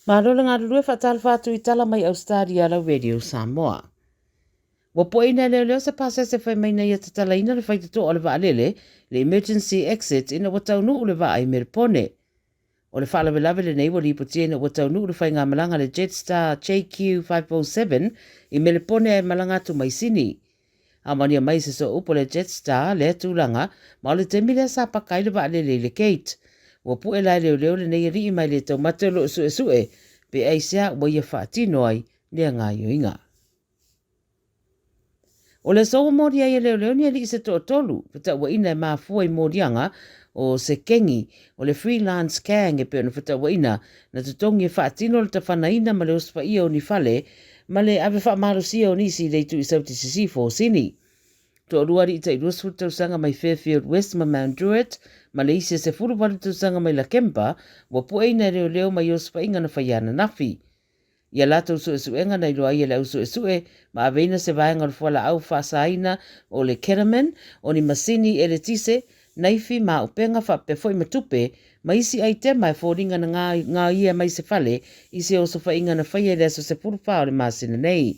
Malo le galulue faatalofa atu i tala mai Australia lau Radio Samoa. Ua poeina e leoleo se pasese fai mai na ia tatalaina le faitotoa o le vaalele, le emergency exit ina ua taunuu le vaa i Melepone. O le faalavelave lenei ua lipotia ina ua taunuu le faigamalaga a le Jetstar JQ507 i Melepone ae malaga atu mai Sini. Amania mai se sooupu o le Jetstar lea tulaga ma o le taimi lea sa paka ai le vaalele i le gate. Ua pu'e la e leoleo lenei alii ma e le taumate o lo o su'esu'e pe aisea ua ia faatino ai lea gaoioiga. O le aso ua moli ai e leoleo ni alii se toatolu, fetauaina e mafua i moliaga o se kengi o le Freelance Gang e pei ona fetauaina na totogi e faatino le tafanaina ma le osofai'a o ni fale ma le ave faamalosia o nisi i le itu i Sauti Sisifo o Sini. Toalua alii tai 20 tausaga mai Fairfield West ma Mount Druitt ma le isi e 18 tausaga mai Lakemba ua pueina e leoleo mai osofaiga na faia ananafi. I a latou suesuega na iloa ai e le au suesue ma aveina se vaega o le fualaau faasaina o le ketamine, o ni masini eletise, naifi ma auupega faapea foi ma tupe ma isi aitema e foliga na gaoia mai se fale i se osofaiga na faia i le aso 14 o le masina nei.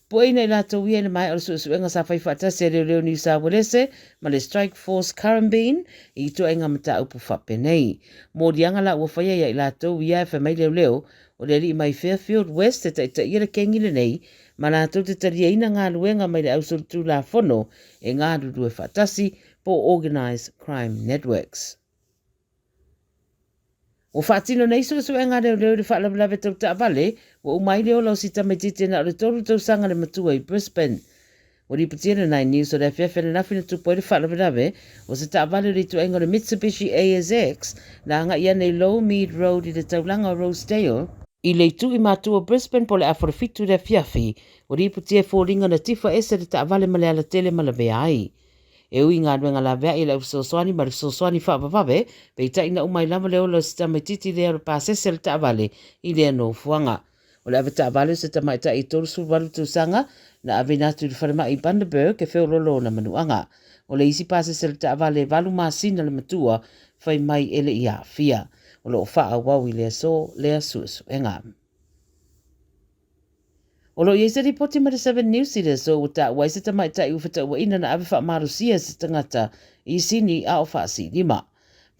Pueina i latou ia i le maea o le suesuega sa fai faatasi a Leoleo Niu Sauelese ma le Strike Force Currumbin i ituaiga mataupu faapenei. Moliaga la ua faia ia i latou ia e fai mai leoleo o le alii mai Fairfield West e taitaia le kengi lenei ma latou te taliaina galuega mai le ausolitulafono e galulue faatasi po o Organised Crime Networks. Ua faatino nei suesuega a leoleo i le faalavelave tau taavale ua uma ai le ola o si tamaitiiti na o le 3 tausaga le matua i Brisbane. Ua lipotia le Nine News o le afiafi ananafi na tupu ai le faalavelave o se taavale o le ituaiga o le Mitsubishi ASX na agai ane i Lowmead Road i le taulaga o Rosedale, i le itu i matua o Brisbane po o le afa o le 7 i le afiafi. Ua lipotia e foliga na tifa ese le taavale ma le alatele ma lavea ai. E ui i galuega laveai e le au fesoasoani ma le fesoasoani faavavave, peitai na uma ai lava le ola o si tamaitiiti lea o le pasese o le taavale i lea nofoaga. O le avetaavale o se tamaitai e 38 tausaga na aveina atu i le falemai i Bundaberg e feoloolo ona manuaga. O le isi pasese o le taavale e 8 masina le matua fai mai e le i aafia. O lo o faaauau i le aso lea suesuega. O lo o i ai se lipoti mai le Seven News i le aso ua taua ai se tamaitai ua fetauaina na ave faamalosia e se tagata i Sini a o faasilima.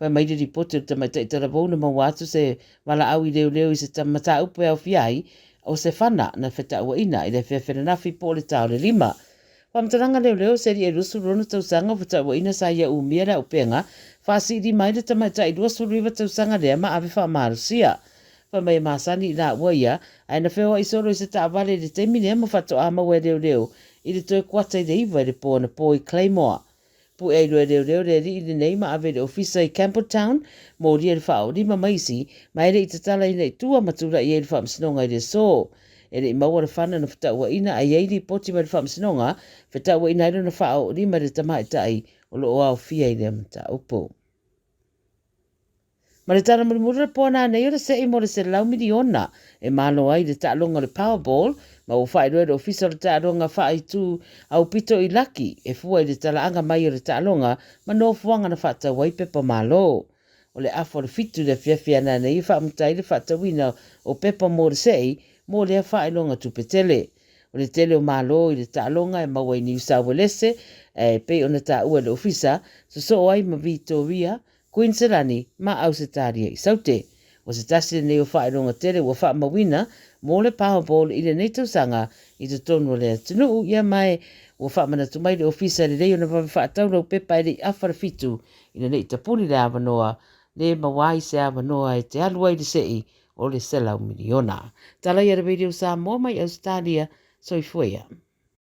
Fai mai le lipoti o le tamaitai talavou na maua atu se valaau i leoleo i se mataupu e aofia ai o se fana na fetauaina i le afiafi ananafi po o le ta o le 5. Faamatalaga leoleo se alii e 26 tausaga ua fetauaina sa ia umia le auupega faasilima ai le tamaitai 29 tausaga lea ma ave faamalosia. Fai mai e masani i laua ia, ae na feoai solo i se taavale i le taimi lea ma faatoa maua e leoleo i le toe kuata i le 9 i le po anapo i Claymore. Pue ai loa e leoleo le alii lenei ma ave i le ofisa i Campbelltown, molia i le faaolima ma isi, ma e le i tatalaina i tua ma tulai ai le faamasinoga i le aso. E le i maua le fana na fetauaina ae i ai lipoti mai le faamasinoga, fetauaina ai lona faaoolima i le tamaitai o lo o aofia i lea mataupu. Ma le tala mulimuli o le po nanei o le se'i mo le 100 miliona e malo ai le taaloga o le Powerball ma ua faailoa e le Ofisa o le Taaloga Faaitu Aupito i Laki e fua i le talaaga mai o le taaloga ma nofoaga na faatau ai pepa malo. O le afa o le 7 i le afiafi a nanei e faamuta ai le faatauina o pepa mo le se'i mo lea faailoga tupe tele. O le tele o malo i le taaloga e maua i Niu Sauelese e pei ona taua e le Ofisa, sosoo ai ma Vitoria, Kuiniselani ma Ausetalia i Saute. O se tasi lenei o faailoga tele ua faamauina mo le Powerball i lenei tausaga i totonu o le atunuu, ia ma e ua faamanatu mai le Ofisa e lelei ona vave faatau lau pepa e le i afa le 7 ina ne i tapuni le avanoa le maua ai se avanoa e te alu ai i le se'i o le 100 miliona. Tala ia le Radio Samoa mai Ausetalia, soifua ia.